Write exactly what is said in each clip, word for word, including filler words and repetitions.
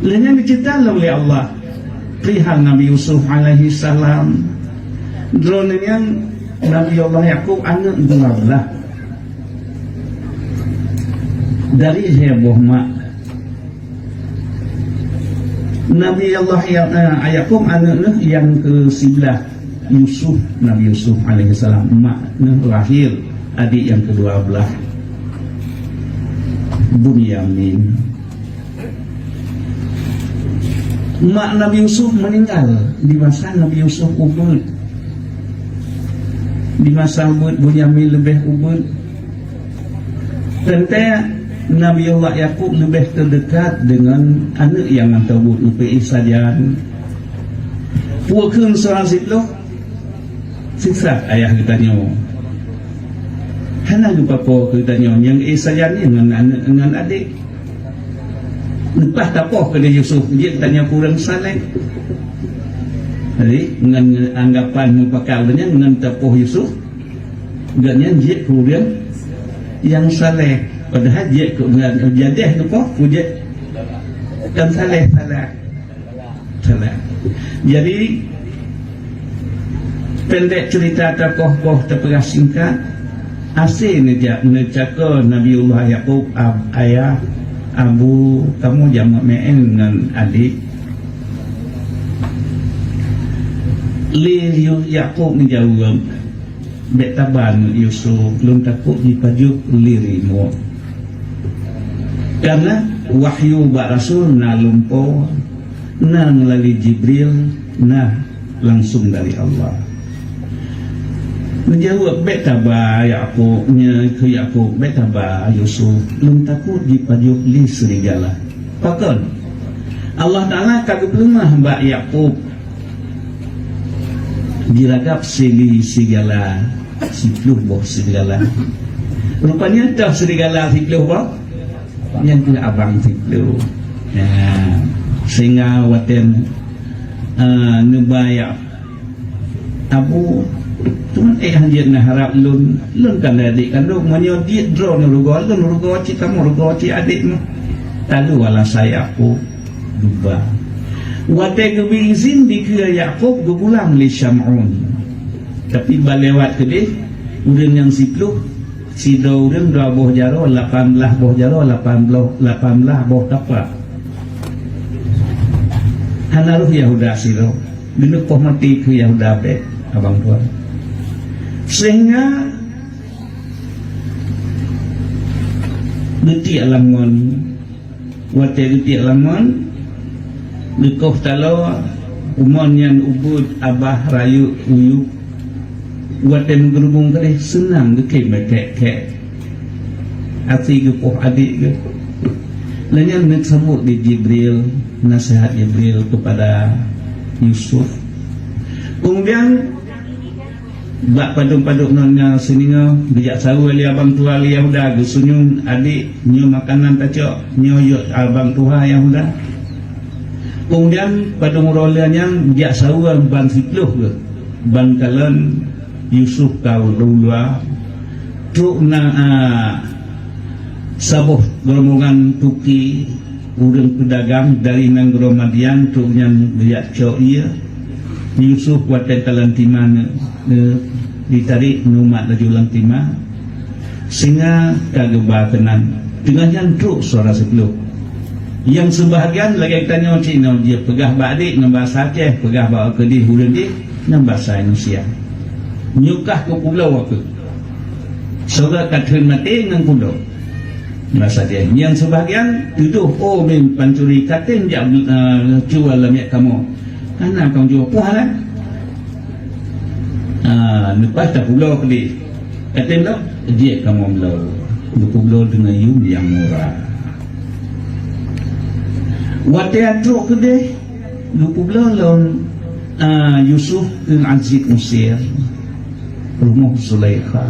Lheueh nyan geuceurita lom lé Allah perihal Nabi Yusuf alaihissalam. Droeneuh nyan Nabi Allah Yakub aneuk dua blah. Dari lhèe boh mak. Nabi Allah Ya-, eh, Yakub aneuk neuh nyang keu siblah, Yusuf, Nabi Yusuf alaihissalam. Mak neuh Rahil, adik nyang keudua blah, Bunyamin. Mak Nabi Yusuf meuninggai di masa Nabi Yusuf ubeuet. Di masa ubeuet Bunyamin leubeh ubeuet. Teuntèe Nabi Allah Yakub leubeh teudekat deungon aneuk nyang mantong ubeuet, neupeue sajan. Peue kheun seurang siploh? Siksa ayah geutanyoe. Hana geupakoe keu geutanyoe nyang éh sajan nyan ngon aneuk, ngon adék. Leupah tapoh keudéh Yusuf, jeuet geutanyoe keu ureueng saleh. Jadi, ngon anggapan meupakat ureueng nyan, ngon tapoh Yusuf, gobnyan jeuet keu ureueng nyang saleh. Padahai jeuet keu ureueng jadeh teupoh, keu jeuet kan saleh, salah. Salah. Jadi, pendek cerita teukoh boh teupeugah singkat, asé neujak neucako Nabiullah Yakub, ab-, ayah, abu, kamoe jameuk meu'én ngon adék. Lé Yu-, Yakub neujaweueb, "Bèk taba, aneuk Yusuf, lôn takot jipajoh lé rimueng. Karena wahyu bak rasul na lumpoe, na meulalu Jibril, na langsung dari Allah." Neujaweueb, "Bèk taba, Yakub, nyoe keu Yakub, bèk taba, Yusuf, lôn takot jipajoh lé serigala." Pakon? Allah Taala ka geupeuleumah bak Yakub jiragab sili serigala, siploh boh serigala. Rupanya toh serigala siploh boh, nyan keuh abang siploh. Ya, sehingga watèe, eh, neuba Yak-, Abu, cuma éh hanjeuet neuharab lôn, lôn kan adék kandông, meunyoe jeuet droeneuh rugoe, lôn rugoe cit kamoe, rugoe cit adék nyoe. Talu alasan Yakub duba. Watèe geubri izin dikeue Yakub geugulang lé Syam'un. Tapi ban lewat keudéh, ureueng nyang siploh, sidroe ureueng dua boh jaroe, lapan blaih boh jaroe, lapan boh, lapan blaih boh tapa. Hana roh Yahuda sidroe. Geuneupoh maté keu Yahuda bèk, abang tuha. Sehingga geutiek lam ngon, watèe geutiek lam ngon, geukoh taloe, umon nyan ubeuet, abah, rayeuk, uyueb. Watèe meugeurubong keudéh, seunang geukheun meukhèk-khèk. Até geupoh adék geuh. Lheueh nyan neuseubut di Jibril, nasihat Jibril kepada Yusuf. Kemudian, bak padub-padub ngon singoh, geujak saweue lé abang tuha lé Yahuda, geusunyueng, "Adék, nyoe makanan tacok, nyoe yôh abang tuha Yahuda." Kemudian, padub uroe lheueh nyan, geujak saweue ban siploh geuh, ban kalon Yusuf ka u luwa, trok na, a, saboh rombongan tuki ureueng peudagang dari nanggroe Madian, trok nyan geujak cok ie. Yusuf watèe kalon tima neu-, neu-, jitarek neumat laju lam tima, sehingga ka geuba keunan. Teungoh nyan trok suara siploh. Nyang seubahgian lagèe geutanyoe cit nyoe, jipeugah bak adék ngon basa Aceh, peugah bak keudéh ureueng jih ngon basa Indonesia. Nyoe kah keu pulo keuh. Saboh ka theun maté ngon pulo. Basa Aceh. Nyang seubahgian tudoh, "Oh, meupancuri, ka tem jak, eh, cuba lam miet kamoe." Hana kamoe cuba puah lah. Ah, leupah tapulo keudéh. Ka tem lom, jeuet kamoe bloe. Geupubloe deungon yum nyang mura. Watèe trok keudéh, geupubloe lom, ah, Yusuf keu Aziz Mesir, rumoh Zulaikha.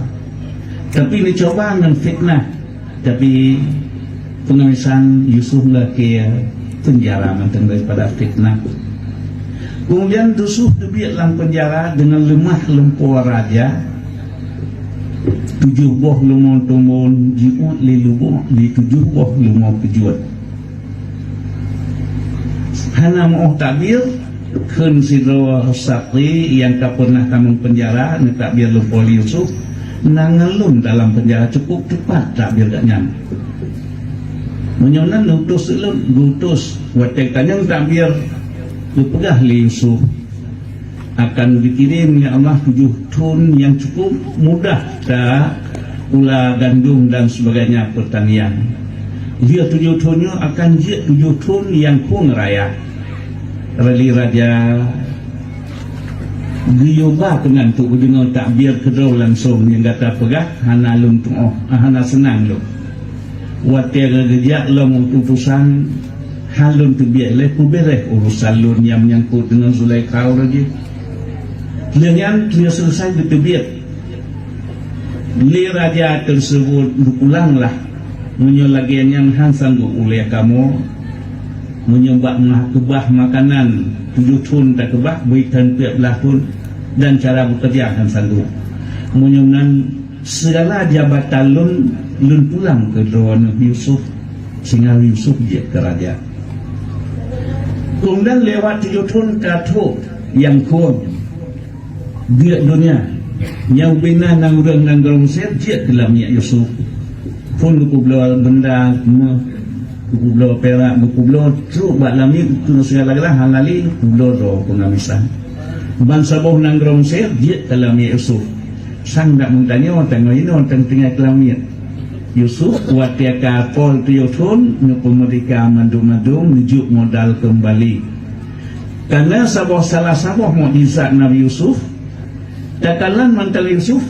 Tapi neucuba ngon fitnah. Tapi peungesan Yusuf lakèe peunjara mantong daripada fitnah. Kemudian Yusuf teubiet lam peunjara deungon leumah lumpoe raja, tujoh boh leumo tumbon jiuet lé lubok, lé tujoh boh leumo keujot. Hana meu'oh takbir, kheun sidroe saki nyang ka peunah tamong peunjara, neutakbir lumpoe lé Yusuf, "Na ngon lôn dalam peunjara, cukup teupat takbir geuh nyan." Meunyoe na neutus ulôn, geutus. Watée tanyong takbir, geupeugah lé Yusuf, "Akan geukirém, ya Allah, tujoh thon nyang cukup mudah ta ula gandom dan sebagainya pertanian. Lheueh tujoh thon nyoe akan jeuet tujoh thon nyang khueng raya." Lé raja geuyue ba keunan teuk geudeungoe takbir keudroe langsong nyang gata peugah, hana lôn tu'oh, hana seunang lôn. Watée geujak lom utusan, han lôn teubiet lé, peubeuréh urusan lôn nyang menyangkut deungon Zulaikha uroe jih. Lheueh nyan, lheueh seuleusoe geuteubiet lé raja teuseubut, "Geupulang lah, meunyoe lagée nyan han sanggob ulée kamoe. Meunyoe bak meukeubah makanan tujoh thon takeubah, bri thon peuet blaih thon, dan cara beukeureuja han sanggob. Meunyoe nan, sigala jabatan lôn, lôn pulang keu droeneuh Yusuf, sehingga Yusuf jeuet keu raja." Keumudian lewat tujoh thon ka trok nyang khueng deuk donya. Nyang ubena na ureuëng nanggroe Mesir jeuet keu lamiet Yusuf. Phon geupeubloe beunda, meuh, geupeubloe pirak, geupeubloe trok bak lamiet, keu sigala-gala hana lé, geupeubloe droe peungamisan. Ban saboh nanggroe Mesir jeuet keu lamiet Yusuf. Sang dak meutanyoe, tanyoe inoe teuntèe keu lamiet. Yusuf watèe ka poh tujoh thon, neupeumeurdeka mandum-mandum, neujok modal keumbali. Kareuna saboh, salah saboh mukjizat Nabi Yusuf, takalon mantong Yusuf,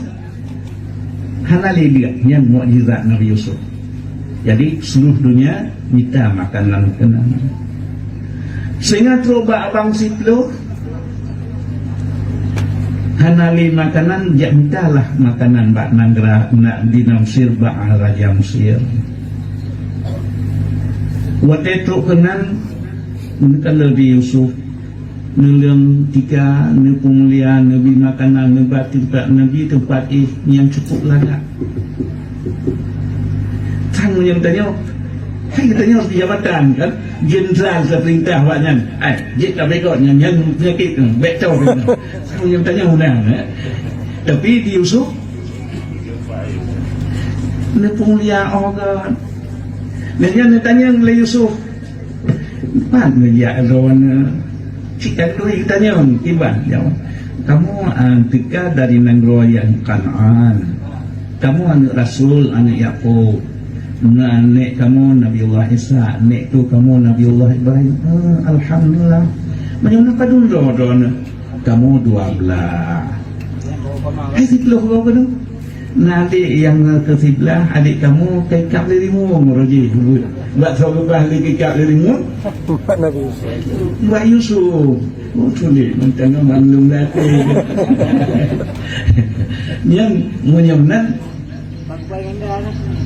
hana lé deuk, nyan mukjizat Nabi Yusuf. Jadi, seluruh dunia mita makanan keunan. Sehingga trok bak abang siploh, hana lé makanan, jak mitalah makanan bak nanggroe, na, di Mesir, bak raja Mesir. Watèe trok keunan, neukalon Nabi Yusuf, neuleueng tika, neupeumulia, neubi makanan, neuba teumpat, neubi teumpat éh nyang cukup lagak. Kan meunyoe tanyoe, kan tanyoe di jabatan kan, jenderal teupeurintah awak nyan, "Ai, jeuet ka beugot nyan, nyan peunyakét tu, bèk toe." Kan meunyoe tanyoe undang, eh. Tapi di Yusuf, neupeumulia 'oh gèt. Dan nyan neutanyong lé Yusuf, "Pat neujak droeneuh?" Cit ka geuturi geutanyong, kiban jaweueb, "Kamoe, ah, teuka dari nanggroe nyang Kanaan. Kamoe aneuk rasul, aneuk Yakub. Na nèk kamoe Nabiullah Isa, nèk tu kamoe Nabiullah Ibrahim." "Ah, alhamdulillah. Meunyoe na padum droe droeneuh?" "Kamoe dua blah." Hai siploh droe keunoe. Na adék nyang keu siblah, adék kamoe ka ikab lé rimueng, roh jih. Bak soe geuba lé ikab lé rimueng? Bak Nabi Yusuf. Bak Yusuf. Oh, tuléh mantong mandum lé até. Nyan, meunyoe nan,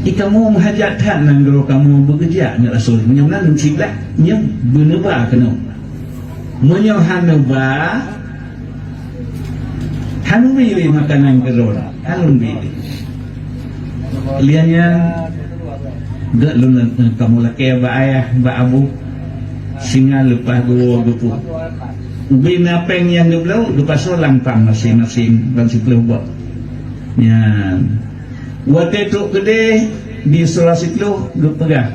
i kamoe meuhajat that nanggroe kamoe beugeujak ngon rasul. Meunyoe nan siblah, nyan beuneuba keunoe. Meunyoe hana ba, hana ubé lé makanan keu droe, hana ubé lé. Lian nyan, gèt lôn, eh, kamoe lakèe bak ayah, bak abu, singa leupah geuwoe geupeu. Ubé na pèng nyang geubloe, geupasoe lam pang maséng-maséng ban siploh boh. Nyan. Watèe trok keudéh di Sura Siploh geupeugah,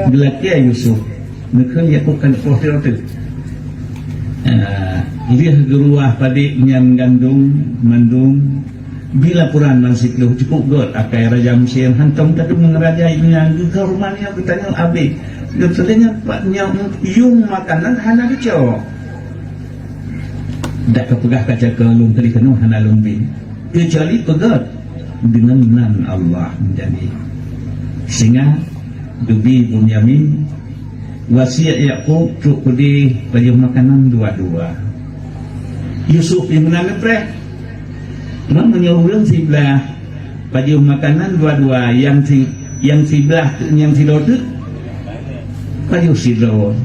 geulakèe Yusuf, neukheun Yakub ka neupoh sidroe teuk. Ah, lheueh geuruwah padé nyan gandom mandum, bi laporan ban siploh, cukup gèt akai raja Mesir, hantom tadeungoe raja nyan geuhoreumat nyoe geutanyoe abéh. Geutanyoe pat nyoe yuem makanan hana geucok. Dak kapeugah ka cok keu lôn tadi keunoe hana lôn bi. Keucuali peugèt deungon nan Allah meujanji. Singa geubi Bunyamin, wasiet Yakub trok keudéh pajoh makanan dua-dua. Yusuf pih meunan neupreh. Meunyoe ureueng siblah pajoh makanan dua-dua, nyang si-, nyang siblah, nyang sidroe teuk pajoh sidroe.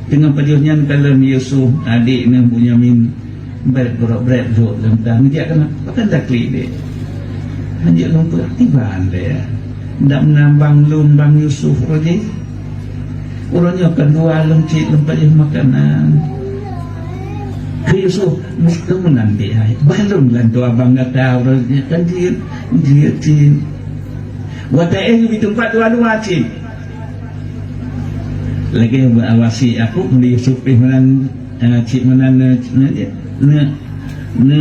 Teungoh pajoh nyan kalon Yusuf, adék neuh Bunyamin, Brét brok brét jok lom dah meujak keunoe. Pakon taklik deh. Hanjeuet lôn peuet tiban deh. Dak meunan bang lôn bang Yusuf roh jih. Uroe nyoe kan dua lom cit lom pajoh makanan. Keu Yusuf, meusti meunan deh hai. Bah lôn lantoe abang gata uroe nyoe kan jeuet, jeuet cit. Watèe éh geubri teumpat dua-dua cit. Lagèe awasi aku, meuli Yusuf pih meunan, eh, cit meunan, eh, cit meunan, ne, ne,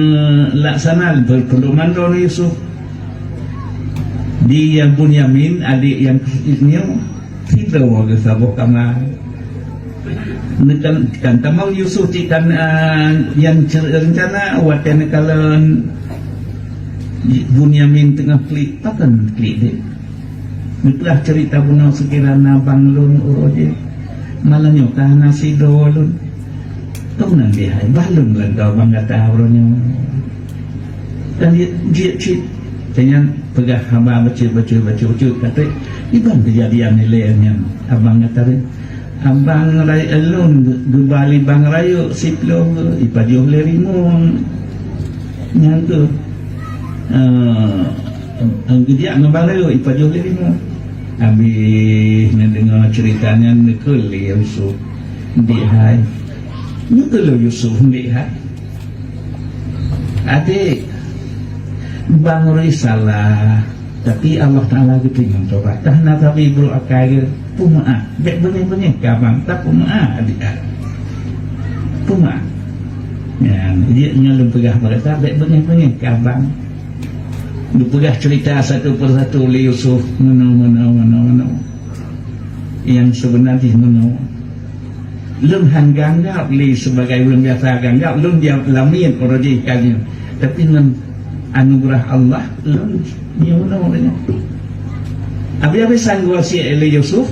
laksana pe-, pedoman droe Yusuf. Di nyang Bunyamin, adék nyang keuh nyoe, sidroe geusaboh kama. Neukan, kan tamong Yusuf cit kan, ah, nyang cer-, reuncana watèe neukalon Bunyamin teungoh klik, pakon klik deh. Neupeugah ceurita bunoe seukira na bang lôn uroe jih. Malam nyoe ka hana sidroe lôn. Tông nan deh hai, bah lôn lantoe abang gata uroe nyoe. Dan jeuet, jeuet cit. Tanyan peugah haba bacut, bacut, bacut, bacut, kata, iban keujadian ilèe nyan, abang gata teuh. Abang ray-, lôn geuba lé bang rayeuk siplôh, ipajoh lé rimueng. Nyan keuh, eh, geujak ngon bang rayeuk, ipajoh lé rimueng. Habéh neudeungoe ceurita nyan, neukeul lé Yusuf, "Ndék hai." Neukeul lé Yusuf, "Ndék hai." Adék, bang Rui salah, tapi Allah Taala geuteurimong tobat. Dah na sabe brôk akai geuh, peumeu'ah. Bèk beungèh-beungèh keu abang, tapeumeu'ah adék. Peumeu'ah. Nyan, jeuet nyoe lôn peugah bak gata, bèk beungèh-beungèh keu abang. Geupeugah ceurita satu persatu lé Yusuf, meunoe, meunoe, meunoe, meunoe. Nyang seubeuna jih meunoe. Lôn han geuanggab lé sibagai ureueng biasa, geuanggab lôn di lamiet uroe jih ka nyoe. Tapi ngon anugeurah Allah, lôn nyoe nyoe. Habéh-habéh sang geuwasiet lé Yusuf,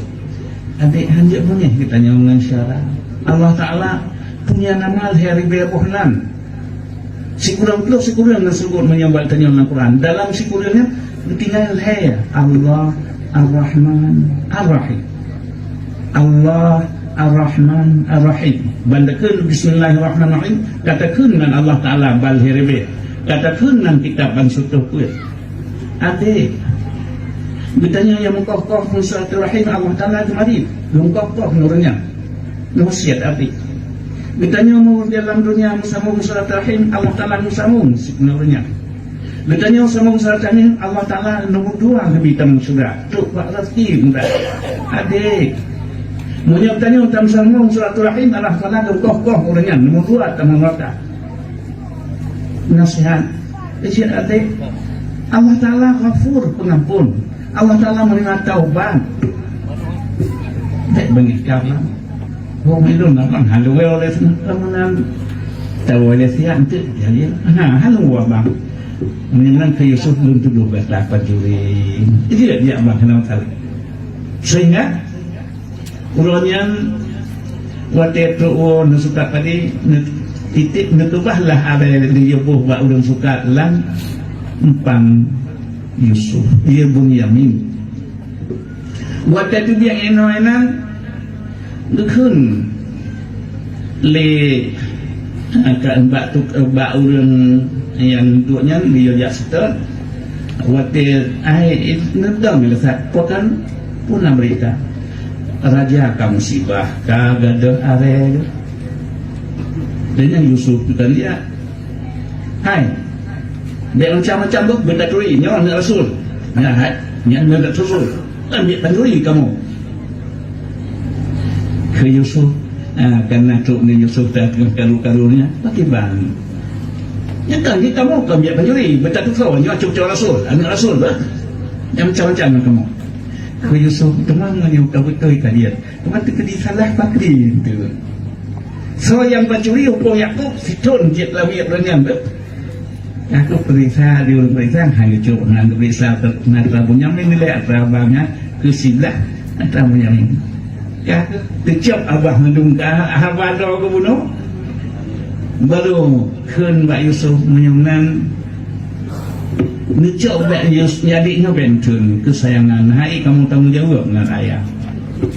"Adék, hanjeuet beungèh geutanyoe ngon syara. Allah Taala punya nama lhèe ribèe boh nan." Sikureueng ploh sikureueng na seubut meunyoe bak tanyoe lam Quran. Dalam sikureueng nyan geutinggai lhèe, Allah, Ar-Rahman, Ar-Rahim. Allah, Ar-Rahman, Ar-Rahim. Ban takheun Bismillahirrahmanirrahim, ka takheun nan Allah Taala ban lhèe ribèe. Ka takheun nan kitab ban sutôh peuet. Adék, geutanyoe nyang meukoh-koh ngon silaturahim Allah Taala keumarin, lôn koh-koh ngon ureueng nyan. Neuwasiet adék. Geutanyoe meu-, dalam donya meusambông silaturahim, Allah Taala meusambông sigoe ureueng nyan. Geutanyoe sambông silaturahim, Allah Taala nomor dua geubi tamong syeuruga. Trok bak raseuki mudah. Adék, meunyoe geutanyoe tameusambông silaturahim, Allah Taala geukoh-koh ureueng nyan, nomor dua tamong neuraka. Nasihat, keucil adék, Allah Taala Ghafur, Pengampun. Allah Taala meuneurimong taubat. Bèk beungèh keu abang. Wong ilôn abang hana lé oleh seunakan meunan. Tawoe lé siat eunteuk jadi. Ha, hana lé abang. Meunan keu Yusuf lôn tudoh gata pancuri. Jadi dia abang kena masalah. Sehingga uroe nyan watèe trok woe neusukat tadi, neu-, titik neukeubah lah arè lé Yusuf bak ureueng sukat lam empang Yusuf, ya Bunyamin. Watèe teubiet inoe inan, geukheun lé, eh, ka, bak tu, eh, bak ureueng nyang duek nyan, geuyue jak seutôt. Watèe ai neudong lé that, pakon peue na beurita. Raja ka musibah, ka gadôh arè. Dan nyan Yusuf tu kan dia. Hai, bèk macam-macam boh beutaturi, nyoe aneuk rasul. Nyan hai, nyan aneuk rasul. Kan bèk taturi kamoe. Keu Yusuf, ah, kana trok ngon Yusuf dan karu-karu nyan, pakriban. Nyan kan di kamoe kan bèk taturi, beutaturi, nyoe cucu rasul, aneuk rasul bah. Nyan macam-macam ngon kamoe. Keu Yusuf, teuma ngon nyoe ka beutôi ka jeuet. Teuma teukeudi salah pakri tu. Soe nyang pancuri hukôm Yakub, sithon jeuet lawét lôn nyan tu. Ka keuh peuriksa, di ureueng peuriksa, hana cok, hana geupeuriksa atra Bunyamin, nilai atra abang nyan, keu siblah atra Bunyamin. Ka keuh teucok abah mandum ka haba droe geubunoe. Baru kheun bak Yusuf, meunyoe nan neucok bak Yus-, jadi nyoe bèk theun keusayangan. Hai kamoe tanggông jaweueb ngon ayah,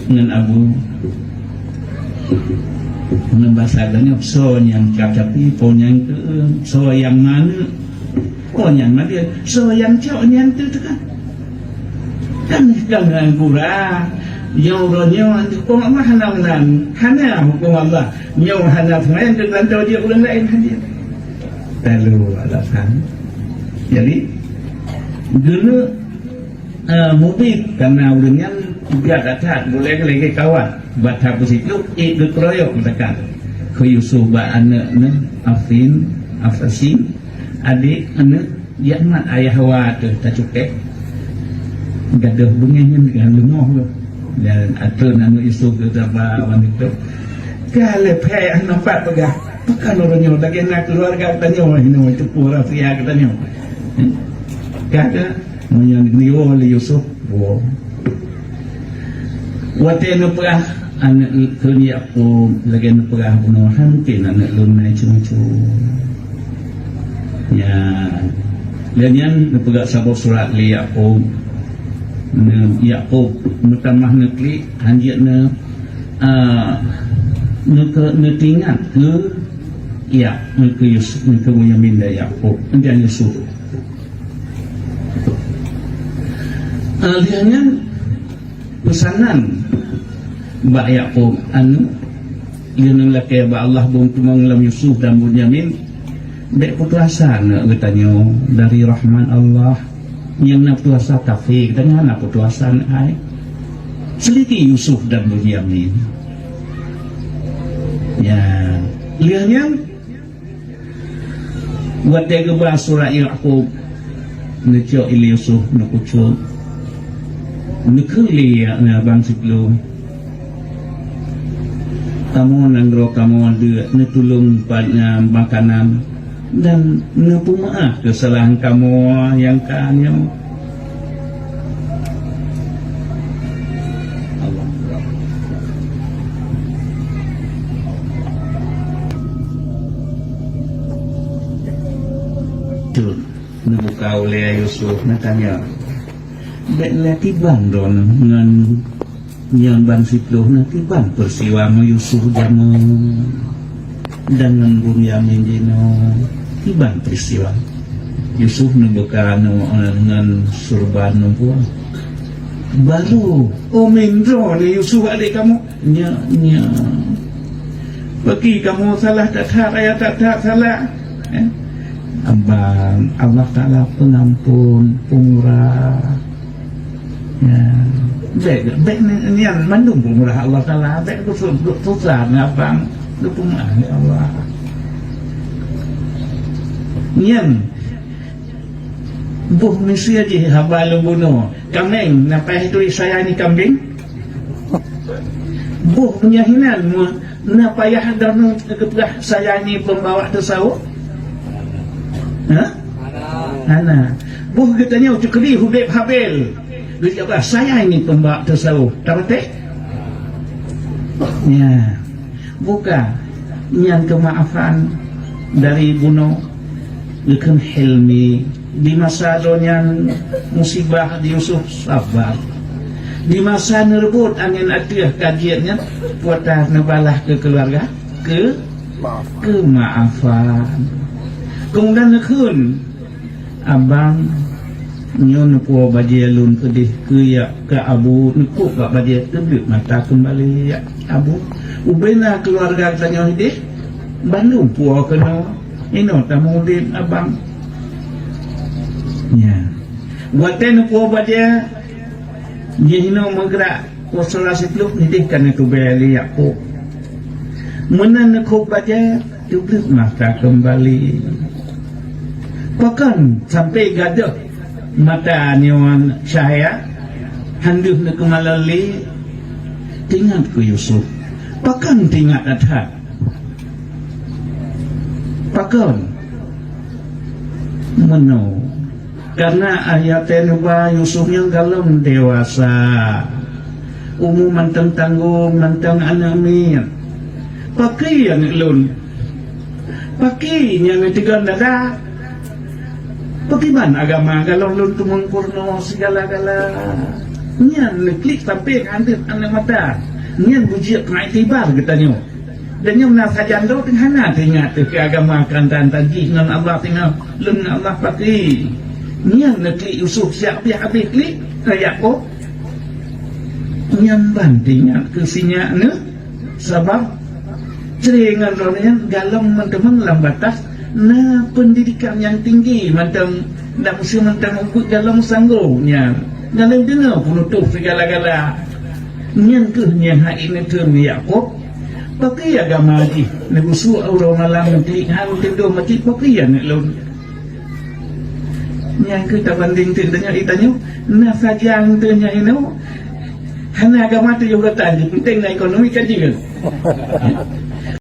ngon abu. Ngon basa geutanyoe, soe nyang ka tapi, po nyang keu, soe nyang maneuk, po nyang madeu, soe nyang cok nyan teu teuka. Kan, kan gura, Nyoe uroe nyoe huköm Allah hana meunan, hana huköm Allah. Nyoe hana seumayang, teugantoe jeuet ureuëng laén haji. Lalu alasan. Jadi, geuneuk, eh, mubi karena ureuëng nyan biasa that, boleh lagi kawan. Bak that peusiplôh, ék geukroyok meusakan. Keu Yusuf bak aneuëk nyan, Afin, Afasin, adék aneuëk Yakmat ayah wa teuh tacukée. Gadôh beungéh nyan ka leumoh lom. Dan ateueh aneuk Yusuf teuh taba wan itu. Ka lheueh phé hana pat peugah. Pakon uroe nyoe lagée na keuluwarga geutanyoe hinoe teupeue rahsia geutanyoe. Ka, ka, meunyoe geuyue lé Yusuf, woe. Watée neupeugah aneuëk kheun Yakub lagée neupeugah bunoe, hana mungken aneuëk lôn na icu-icu. Ya, lheueh nyan neupeugah saboh surat lé Yakub. Neu-, Yakub meutamah neuklik, hanjeuet neu-, a, neuke-, neutingat keu, ya, keu Yus-, keu Bunyamin dan Yakub, dan Yusuf. A, lheueh nyan peusanan bak Yakub, aneuëk, lheueh nyan lakée bak Allah beuteumong lam Yusuf dan Bunyamin, bék putus asa aneuëk geutanyoe dari rahmat Allah. Nyang na putus asa kafé, geutanyoe hana putus asa aneuëk hai. Seulidiki Yusuf dan Bunyamin. Ya, lheueh nyan Watée geuba surat Yakub, neucok ilée Yusuf neukucok, neukheun lé abang siplôh, "Kamoe nanggroe kamoe deuek neutulông pat makanan dan neupeumeuáh keusalahan kamoe nyang ka nyoe." Allahu Akbar. Teuh neubuka ulée Yusuf, neutanyong, "Bék lé kiban droeneuh ngon nyan ban siplôh na kiban peursiwa ngon Yusuf jameun?" Dan ngon Bunyamin jinoe kiban peuristiwa. Yusuf neubuka ngon, ngon surban ngon buah. Baru, "Oh, mindroe ni Yusuf adék kamoe?" "Nyak, nyak." "Paki kamoe salah that-that, ayah that-that salah." Eh? Abang, Allah Taala pengampun, pemurah. Ya. Bék, bék ni, nian mandum peumurah Allah Taala, bék beuseuôt, beuseuôt susah ngon abang, geupeumurah lé Allah. Nyan, boh miseue jih haba lôn bunoe, kaméng, na payah tuléh saya ni kambing? Boh meunyoe hinan, Na payah droeneuh geupeugah, "Saya ni pembawa teusawo"? Hah? Hana. Boh geutanyoe cukri udeb Habel. Geupeugah, "Saya ni pembawa teusawo". Tapatéh? Ya. Buka. Nyan keumaafan dari bunoe. Geukheun hilmi, di masa droe nyan musibah di Yusuf sabar. Di masa neureubot angén ateueh ka jeuet nyan, puata neubalah keu keuluwarga, keu keumaafan. Keumudian neukheun, "Abang, nyoe neupuwoe bajée lôn keudeh keu ya, keu Abu, neukôb bak bajée, teubleuet mata keumbali ya Abu. Ubena keuluwarga geutanyoe ideh, bandum puwoe keunoe." Inoe tamudim abang. Nya. Watée neupuwoe bajée, jih inoe meugrak usola siplôh nideh ka neutubée lé Yakub. Meunan neukôb bajée, teubleuet mata keumbali. Pakon sampoe gadôh mata nyoe cahya, han deuh neukeumalon lé, teuingat keu Yusuf. Pakon teuingat that-that? Pakon? Meunoe, karna ayah teuh neuba Yusuf nyan gohlom dewasa, umu mantong tanggong, mantong aneuk miet. Pakri aneuk lôn? Pakri nyang neuteugon dada? Pakriban agama gohlom lôn teumeung purnoe sigala-gala? Nyan neuklik sampoe keu aneuk mata. Nyan beujeuet keu iktibar geutanyoe. Dan nyoe na sajan droe teuh hana teuingat teuh keu agama, keuadaan jih ngon Allah singoh lom ngon Allah pakri. Nyan neuklik Yusuf siat habéh-habéh klik keu Yakub. Nyan ban teuingat keu sinyak neuh, sabab cre ngon droeneuh nyan galom meuteumé lam batas na peundidikan nyang tinggi mantong, dan meuseuti mantong ubeut galom sanggob nyan. Galom deungoe peunutôh sigala-gala. Nyan kheueh nyang hana neukheun Yakub, pakri agama jih, neugusue uroe malam neuklik han teudong mati pakri aneuk lôn. Nyang kheueh tabandeng teuk deungon itanyoe, na sajan teuh nyang inoe hana agama tujoh gata jih, penting na ekonomi ka jeuet.